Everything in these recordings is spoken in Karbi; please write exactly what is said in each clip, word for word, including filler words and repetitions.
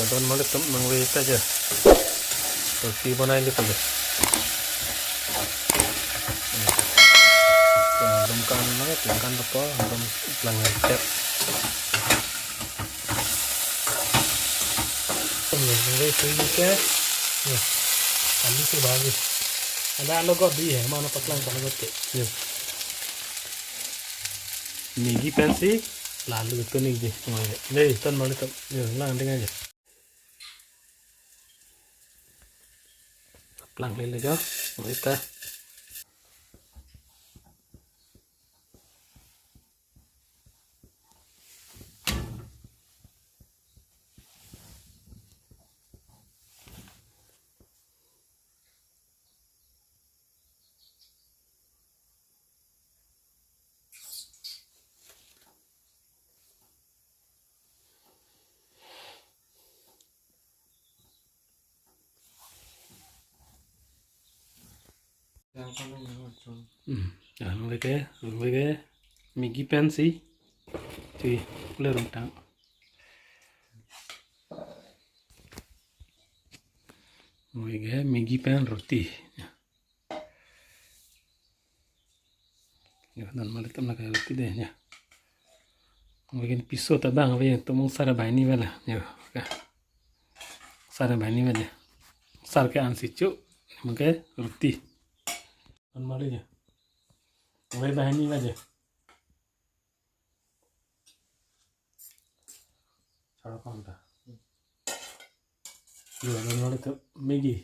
Don mali tum nangve ta je. Roti bonai le kali. Dum kan na, dum kan betul, dum lang step. Tum nangve sui ke. Alu si bagi. Ada alu kok di hai, mane paklang kalau kok. Maggi pensi lalu itu nih je. Dei, ton mali tum. Lang ding aja. Lang lele jo. Oi ta. Hmm, ya, nangve ke, nangve ke, Maggi pensi, si, ule rong tang. Nangve ke, Maggi pen roti. Ya. Yo, don mali tum na kaya roti dei, ya. Nangve ke piso ta bang, nangve tum sar banghini vela. Yo, ka. Sar banghini vela. Sar ke ansi chu, nangve ke roti. Don mali ya. Nangve banghini vela. Sar kong ta. Yo, don mali tum Maggi.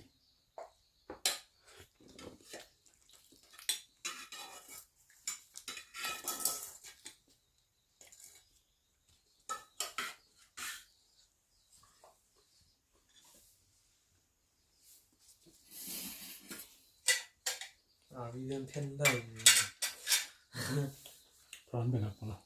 Ari jan then dai. Pran bengak pula.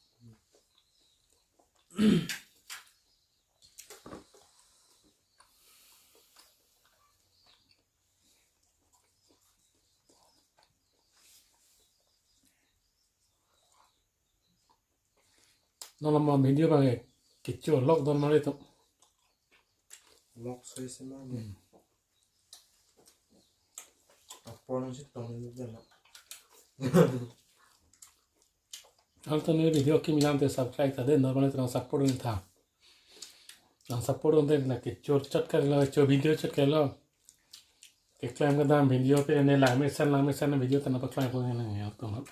Non lama video bang ke kecho lok don mali tum. Lok soi sema ni. Hmm. Apon si tong ni jana. Hal ton video kimi lang te subscribe ta dei, don mali tum nang support dun tha. Nang support dun te la kecho chot kar lo, cho video chot kar lo. Keklem kedam video pe ne lang mesen, lang mesen video ta nangpaklangpo ne nang ya tum.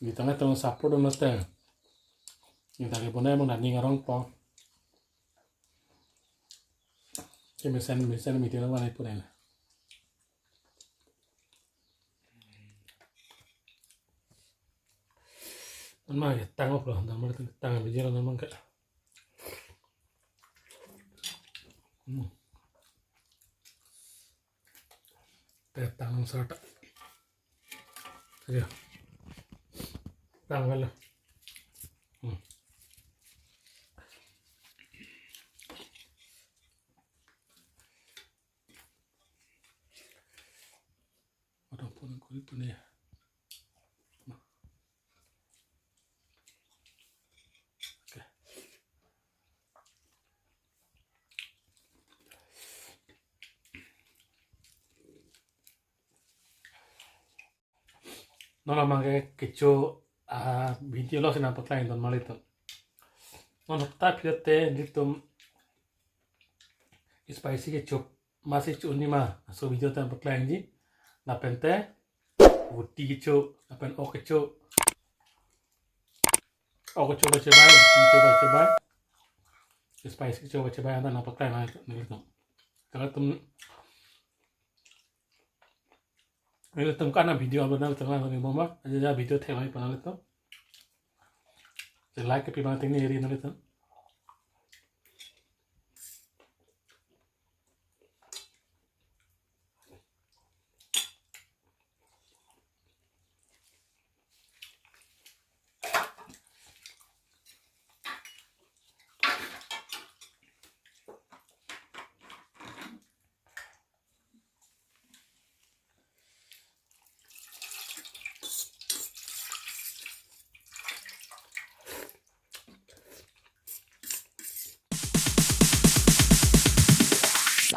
Di tang tum support dun te. Ni ta ke bonai mo na ning arong po. Ke mesen, mesen meeting lo mana pun na. Anma ya tang op lo, don mali tum tang video lo anma ke. Hmm. Te tang sar ta. Ayo. Tang vela. Hmm. Orang pun kulit pun ya. Oke. Non lama ke kecho, ah, video lo si nangpaklang don mali tum. Non hapta phli te nelitum spicy kecho, masi cho ni ma, laso video ta nangpaklangji. Lapen te, roti kecho, lapen ok kecho. Ok kecho ba chebai, roti kecho ba chebai. Spicy kecho ba chebai, anta nangpaklang nelitum. Kalau tum Nelitum kan video upload nang tengah nang bomba aja, aja video thek lagi pernah nelitum. Like ke pibang tingni ri nelitum.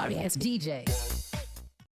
R S D J.